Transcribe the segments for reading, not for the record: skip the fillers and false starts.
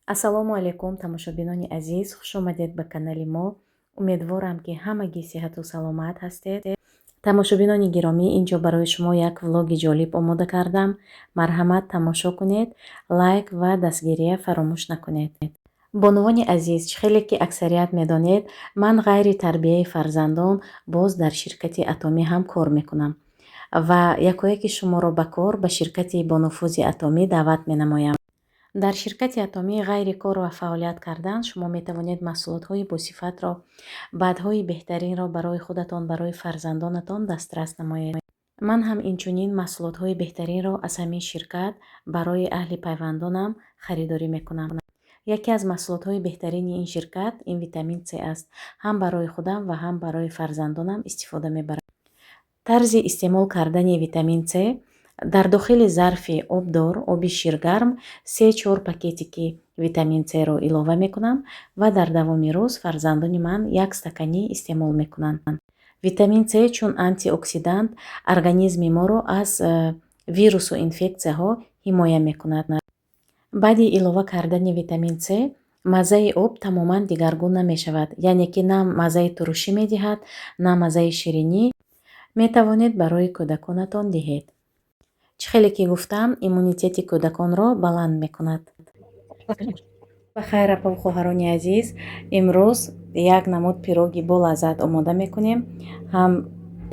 Ассалому алайкум, тамошобинони азиз, хушомадед ба канали мо. Умедворам, ки ҳамагӣ сиҳату саломат ҳастед. Тамошобинони гиромӣ, инҷо барои шумо як влоги ҷолиб омода кардам. Марҳамат, тамошо кунед, лайк ва дастгирия фаромӯш накунед. Бонувони азиз, чӣ хеле ки аксарият медонед, ман ғайри тарбияи фарзандон боз дар ширкати Атомӣ ҳам кор мекунам ва якояки шуморо ба кор ба ширкати бонуфузи Атомӣ даъват менамоям. Дар ширкати Атомӣ ғайри кор ва фаъолият кардан шумо метавонед маҳсулотҳои босифатро, БАДҳои беҳтаринро барои худатон, барои фарзандонатон дастрас намоед. Ман ҳам инчунин маҳсулотҳои беҳтаринро аз ҳамин ширкат барои аҳли пайвандонам харидорӣ мекунам. Яке аз маҳсулотҳои беҳтарини ин ширкат ин витамин С аст. Ҳам барои худам ва ҳам барои фарзандонам истифода мебарам. Тарзи истеъмол кардани витамин С: дар дохили зарфи обдор оби ширгарм се-чор пакетики витамин Сро илова мекунам ва дар давоми рӯз фарзандони ман як стаканӣ истеъмол мекунанд. Витамин С чун антиоксидант организми моро аз вирусу инфексияҳо ҳимоя мекунад. Баъди илова кардани витамин С маззаи об тамоман дигаргун намешавад, яъне ки на маззаи турушӣ медиҳад, на маззаи ширинӣ. Метавонед барои кӯдаконатон диҳед. Чӣ хеле ки гуфтам, иммунитети кӯдаконро баланд мекунад. Ба хайр, апаву хоҳарони азиз, имрӯз як намуд пироги болаззат омода мекунем. Ҳам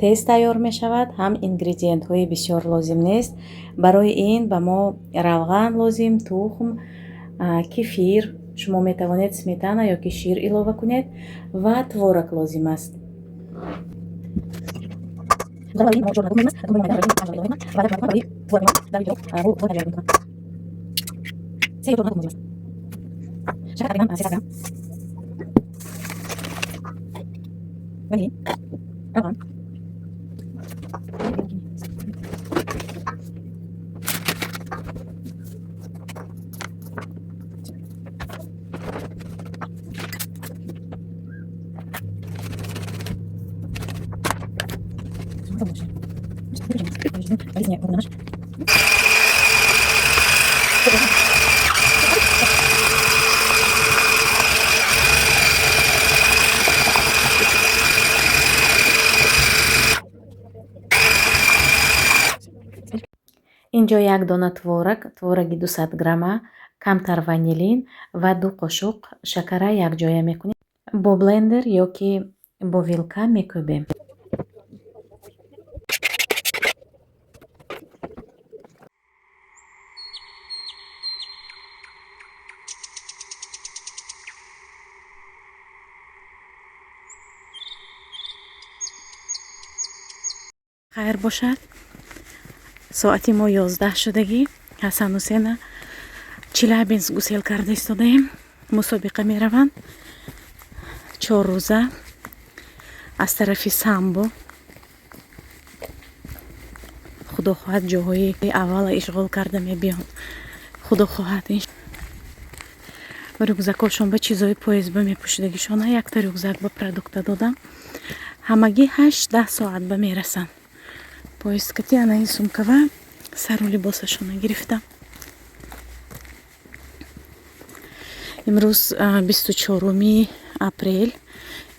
тез тайёр мешавад, ҳам ингредиентҳои бисёр лозим нест. Барои ин ба мо равған лозим, тухм, кефир, шумо метавонед сметана ё ки шир илова кунед ва творог лозим аст. Инҷо як дона творог, твороги 200 грамма, камтар ванилин ва 2 қошуқ шакара якҷоя мекунем. Бо блендер ё ки бо вилка мекӯбем. Хайр бошад, соати мо 11 шудагӣ. Ҳасанҳусена Челябинск гусел карда истодаем. Мусобиқа мераванд 4 рӯза аз тарафи самбо. Худо хоҳад, ҷоҳои аввала ишғол карда мебиёнд, худо хоҳад. Рюкзакошон ба чизои поездба мепӯшидагишона, якта рюкзак ба продукта додам. Ҳамагӣ 8-10 соат ба мерасанд поездкати. Ана ин сумкава сару либосашона гирифтам. Имрӯз 24-уми апрел,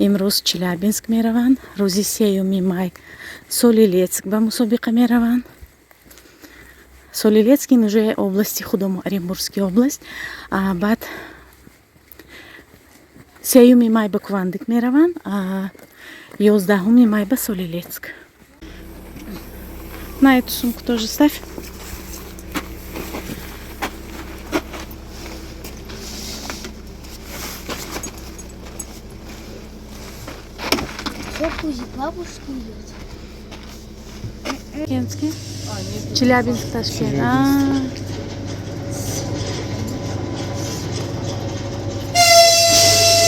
имрӯз Челябинск мераванд, рӯзи 3-юми май Соль-Илецк ба мусобиқа мераванд. Соль-Илецк ин уже области худомо, Оренбургский область. Баъд 3-юми май ба Кувандык мераванд, 11-уми май ба Соль-Илецк. На эту сумку тоже ставь. Бабушки идет. Кенский? Челябинск, Ташкент. А.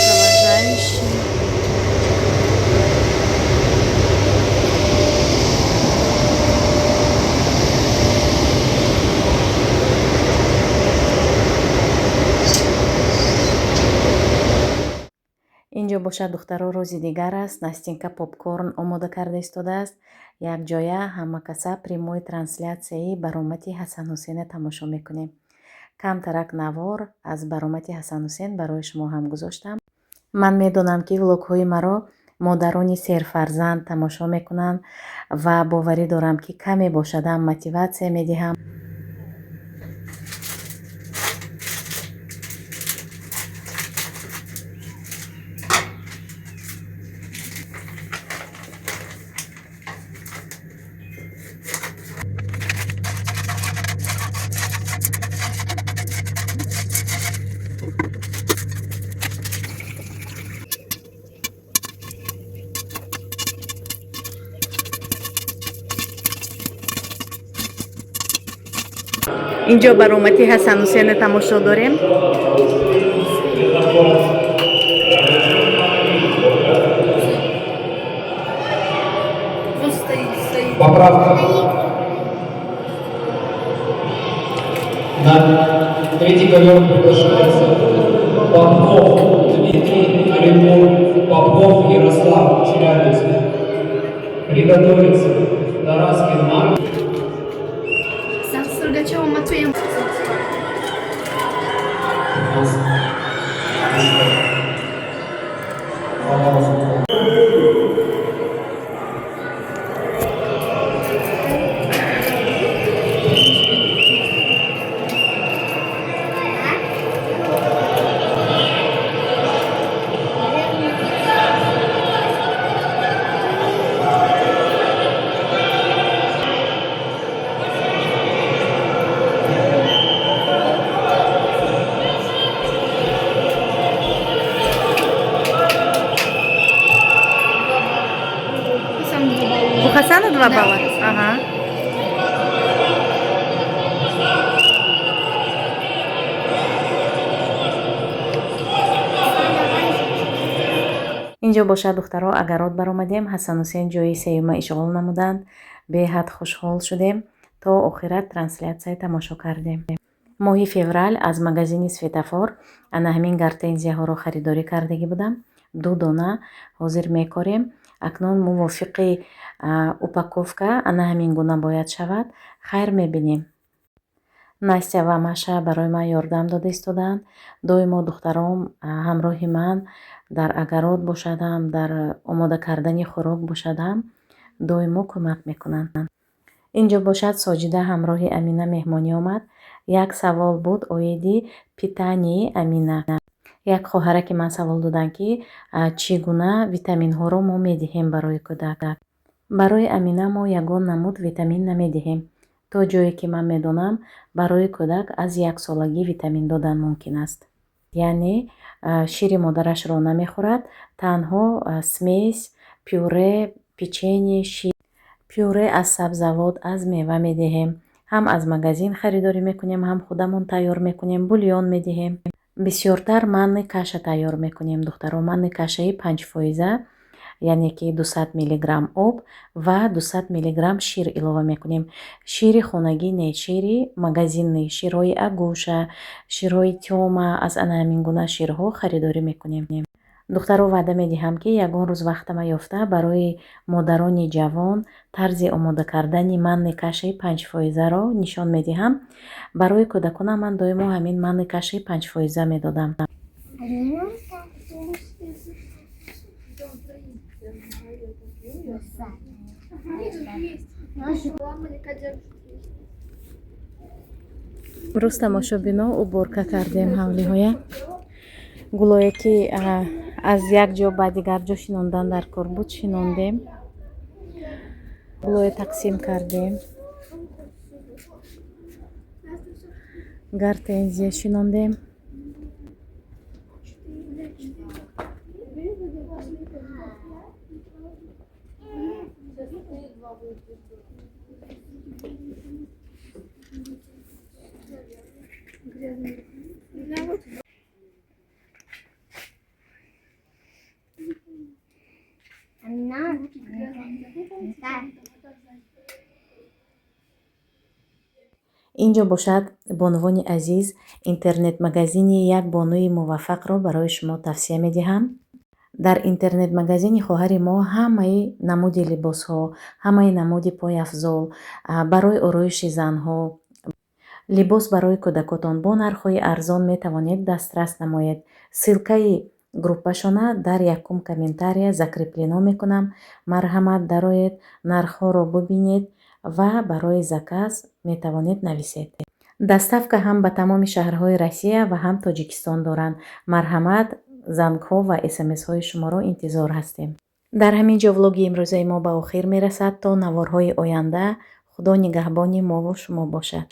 Провожающий. Инҷо бошад, духтаро, рӯзи дигар аст. Настинка попкорн омода карда истодааст. Якҷоя ҳама каса прямой трансляцияи баромади Ҳасанҳусена тамошо мекунем. Камтарак навор аз баромади Ҳасанҳусен барои шумо ҳам гузоштам. Ман медонам, ки влогҳои маро модарони серфарзанд тамошо мекунанд ва боварӣ дорам, ки каме бошадам мотиватсия медиҳам. Инҷо баромади Ҳасанҳусена тамошо дорем. Вот стоит, стоит. Поправка. На третий ковер приглашается Попков Дмитрий, Оренбург, Попков Ярослав, Челябинск. Приготовиться Тараскин Марк. Сам с Сургачевым Матвеем. 15. 2 балла. Сам 2 балла. У Хасана 2 Да. балла? Ага. Инҷо бошад, духтаро, огород баромадем. Ҳасанҳусен ҷои сеюма ишғол намуданд. Беҳад хушҳол шудем. То охират трансляция тамошо кардем. Моҳи феврал аз магазини Светофор ана ҳамин гортензияҳоро харидорӣ кардагӣ будам. Ду дона ҳозир мекорем. Акнун мувофиқи упаковка ана ҳамин гуна бояд шавад. Хайр, мебинем. Настя ва Маша барои ман ёрдам дода истодаанд. Доимо духтаром ҳамроҳи ман дар огород бошадам, дар омода кардани хӯрок бошадам, доимо кӯмак мекунанд. Инҷо бошад, Соҷида ҳамроҳи Амина меҳмонӣ омад. Як савол буд оиди питании Амина. Як хоҳараки ман савол доданд, ки чӣ гуна витаминҳоро мо медиҳем барои кӯдак. Барои Амина мо ягон намуд витамин намедиҳем. То ҷое ки ман медонам, барои кӯдак аз яксолагӣ витамин додан мумкин аст. Яъне шири модарашро намехӯрад, танҳо смесь, пюре, печенье, шир, пюре аз сабзавот, аз мева медиҳем. Ҳам аз магазин харидорӣ мекунем, ҳам худамон тайёр мекунем, бульон медиҳем. Бисёртар манный каша тайёр мекунем, духтаро. Манный кашаи 5%, яъне ки 200 миллиграмм об ва 200 миллиграмм шир илова мекунем. Шири хонагӣ не, шири магазинный, ширҳои Агуша, ширҳои Тёма, аз ана ҳамин гуна ширҳо харидорӣ мекунем. Духтаро, ваъда медиҳам, ки ягон рӯз вақтама ёфта барои модарони ҷавон тарзи омода кардани манный кашаи 5%-ро нишон медиҳам. Барои кӯдаконам ман доимо ҳамин манный кашаи 5% медодам. Алина? Есть. Имрӯз, тамошобино, уборка кардем ҳавлиҳоя. Гулое ки аз як ҷо ба дигар ҷо шинондан дар кор буд, шинондем. Гулое тақсим кардем. Гортензия шинондем. Амина. Да. Инҷо бошад, бонувони азиз, интернет-магазини як бонуи муваффақро барои шумо тавсия медиҳам. Дар интернет-магазини хоҳари мо ҳамаи намуди либосҳо, ҳамаи намуди пойафзол, барои ороиши занҳо, Либос барои кӯдакотон бо нархҳои арзон метавонед дастрас намоед. Ссылкаи группашона дар якум комментария закреплено мекунам. Марҳамат, дароед, нархҳоро бубинед ва барои заказ метавонед нависед. Доставка ҳам ба тамоми шаҳрҳои Россия ва ҳам Тоҷикистон доранд. Марҳамат, зангҳо ва смсҳои шуморо интизор ҳастем. Дар ҳамин ҷо влоги имрӯзаи мо ба охир мерасад. То наворҳои оянда, Худо нигаҳбони мову шумо бошад.